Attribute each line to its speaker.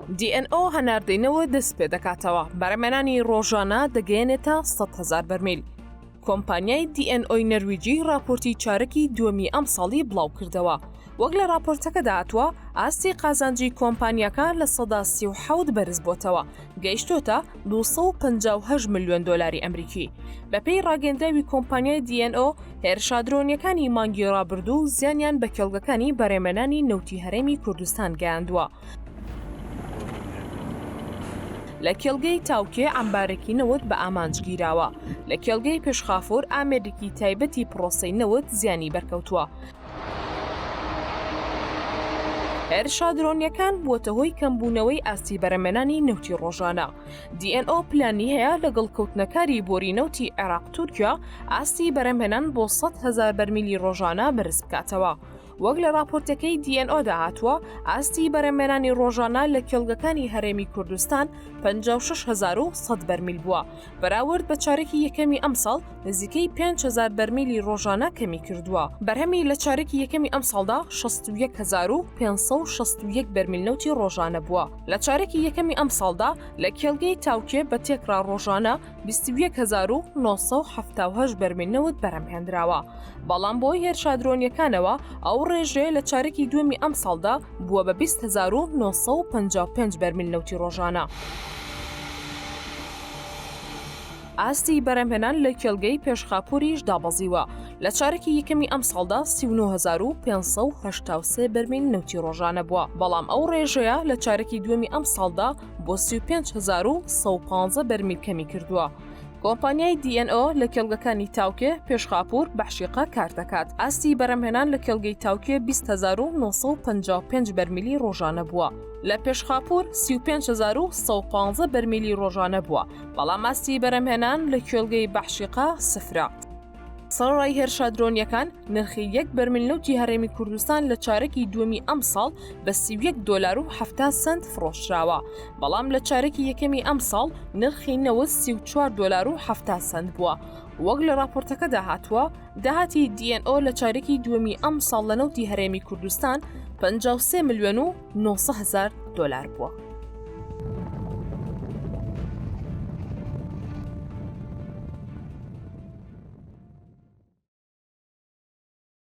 Speaker 1: DNO هەناردەی نەوت دەستپێدەکاتەوە، بەرهەمهێنانی ڕۆژانە دەگەیەنێتە 100,000 بەرمیل. کۆمپانیای DNO ی نەرویجی ڕاپۆرتی چارەکی دووەمی ئەمساڵی بڵاوکردەوە. وەک لە ڕاپۆرتەکەدا هاتووە، ئاستی قازانجی کۆمپانیاکە 37% بەرزبۆتەوە، گەیشتۆتە 258 ملیۆن دۆلاری ئەمریکی. بەپێی ڕاگەندراوی کۆمپانیای DNO، هێرشە درۆنیەکانی مانگی ڕابردوو زیانیان بە کێڵگەکانی بەرهەمهێنانی نەوتی هەرێمی کوردستان گەیاندووە. لە کێڵگەی تاوکێ عەمبارێکی نەوت بە ئامانج گیراوە. لە کێڵگەی پێشخافور ئامێرێکی تایبەتی پرۆسەی نەوت زیانی بەرکەوتووە. هێرشە درۆنیەکان بووەتە هۆی کەمبوونەوەی ئاستی بەرهەمهێنانی نەوتی ڕۆژانە. DNO پلانی هەیە لەگەڵ کەوتنەکاری بۆری نەوتی عێراق تورکیا ئاستی بەرهەمهێنان بۆ 100,000 بەرمیلی ڕۆژانە بەرز بکاتەوە. وەک لە راپۆرتەکەی DNO دا هاتووە، ئاستی بەرهەمهێنانی ڕۆژانە لە کێڵگەکانی هەرێمی کوردستان 56100 بەرمیل بووە، بەراورد بە چارەکی یەکەمی ئەمساڵ نزیکەی 5000 بەرمیلی ڕۆژانە کەمی کردووە. بەرهەمی لە چارەکی یەکەمی ئەمساڵدا 61561 بەرمیل نەوتی ڕۆژانە بووە. لە چارەکی یەکەمی ئەمساڵدا لە کێڵگەی تاوکێ بە تێکڕا ڕۆژانە 21978 بەرمیل نەوت بەرهەمهێنراوە، بەڵام بەهۆی هێرشە درۆنیەکانەوە ئەو ڕێژەیە لە چارەکی دووەمی ئەمساڵدا بووە بە 20955 بەرمیل نەوتی ڕۆژانە. ئاستی بەرهەمهێنان لە کێڵگەی پێشخاپوریش دابەزیوە، لە چارەکی یەکەمی ئەمساڵدا 39583 بەرمیل نەوتی ڕۆژانە بووە، بەڵام ئەو ڕێژەیە لە چارەکی دووەمی ئەمساڵدا بۆ 35115 بەرمیل کەمی کردووە. کۆمپانیای DNO لە کێڵگەکانی تاوکێ، پێشخاپور، بەعشیقە کار دەکات. ئاستی بەرهەمهێنان لە کێڵگەی تاوکێ 20955 بەرمیلی ڕۆژانە بووە. لە پێشخاپور 35115 بەرمیلی ڕۆژانە بووە، بەڵام ئاستی بەرهەمهێنان لە کێڵگەی بەعشیقە سفرە. سەرەڕای هێرشە درۆنییەکان، نرخی یەک بەرمیل نەوتی هەرێمی کوردستان لە چارەکی دووەمی ئەمساڵ بە 31 دۆلار و 70 سەنت فڕۆشراوە، بەڵام لە چارەکی یەکەمی ئەمساڵ نرخی نەوت 34 دۆلار و 70 سەنت بووە. وەک لە راپۆرتەکەدا هاتووە، داهاتی DNO لە چارەکی دووەمی ئەمساڵ لە نەوتی هەرێمی کوردستان 53 ملیۆن و 900 هەزار دۆلار بووە.